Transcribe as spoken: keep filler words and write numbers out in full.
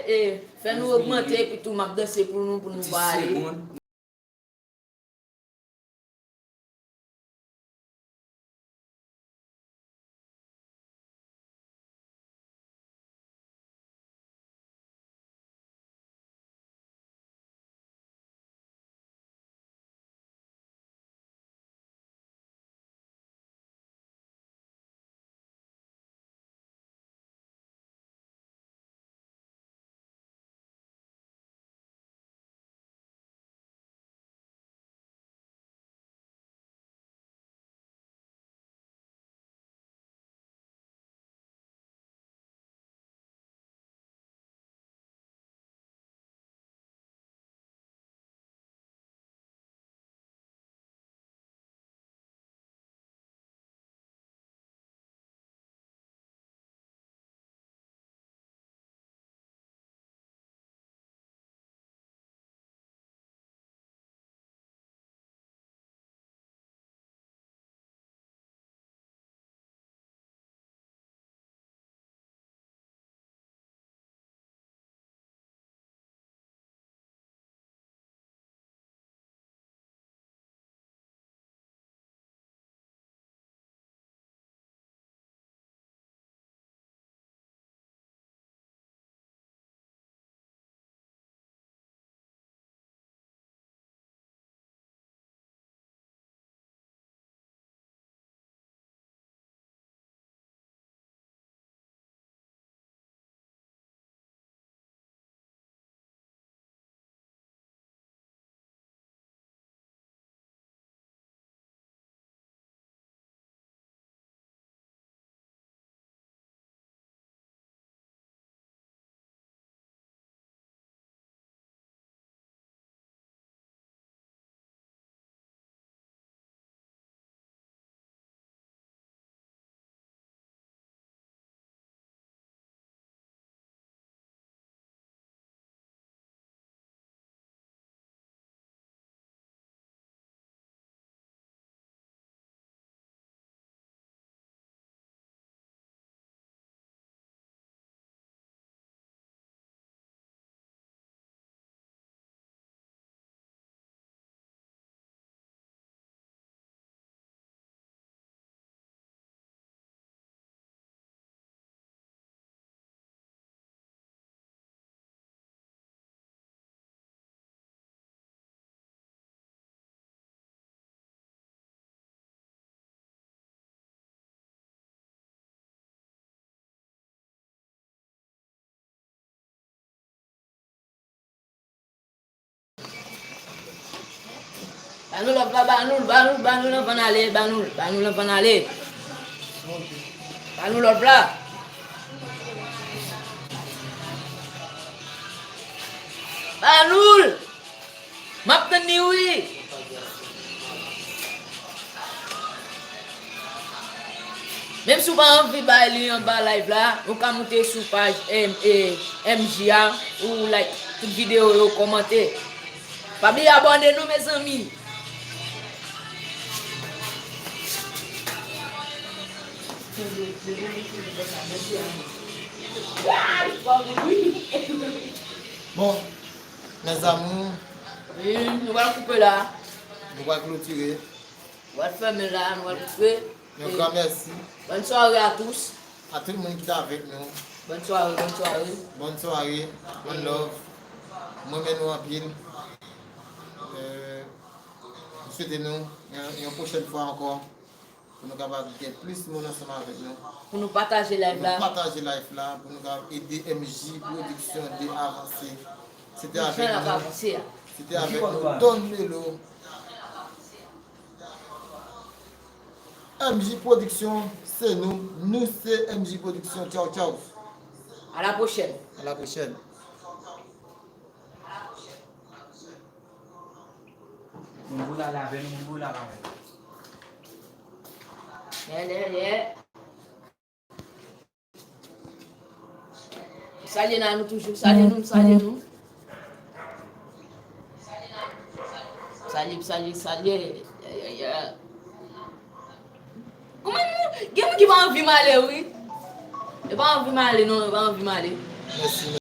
E, fè nou ogmante, epi tou m ap danse pou nou, pou nou pa ale. Ba nou love la, ba nou l, ba nou l, ba nou l anvan n ale, ba nou l, ba nou l anvan n ale. Ba nou love la. Ba nou l. M ap tann li, wi. Menm si w pa anvi bay li anba live la, ou ka moute sou paj M, e, M J a, ou like tout videyo yo, kòmante. Pa bliye abòne non, mezanmi. Bon, mes amours. Wi, nou pral koupe la. Nou pral klotire. Nou pral fèmen la, nou pral koupe. Yon gran mèsi. Bonne soirée à tous. A tout moun ki t avèk nou. Bonne soirée, bonne soirée. Bonne soirée, one love. Mwen renmen nou anpil. Euh, m swete nou yon, yon pwochèn fwa ankò pou nou kapab gen plis moun ansanm avèk nou. Pou nou pataje live la. Pou nou pataje live la, pou nou kapab ede M J Production de avanse. Se te avèk nou. Se te avèk nou, Don Melo. M J Production, se nou. Nou se M J Production. Tchaw, tchaw. À la prochaine. À la prochaine. Moun boula la avè nou, moun boula la avè nou. Yeah, yeah, yeah. Salye Nanou toujou, salye nou, salye nou. Salye, salye, salye. Yeah, yeah, yeah. Kòman nou, gen moun ki pa anvi m ale, wi. Yo pa anvi m ale, non, yo pa anvi m ale. Mèsi.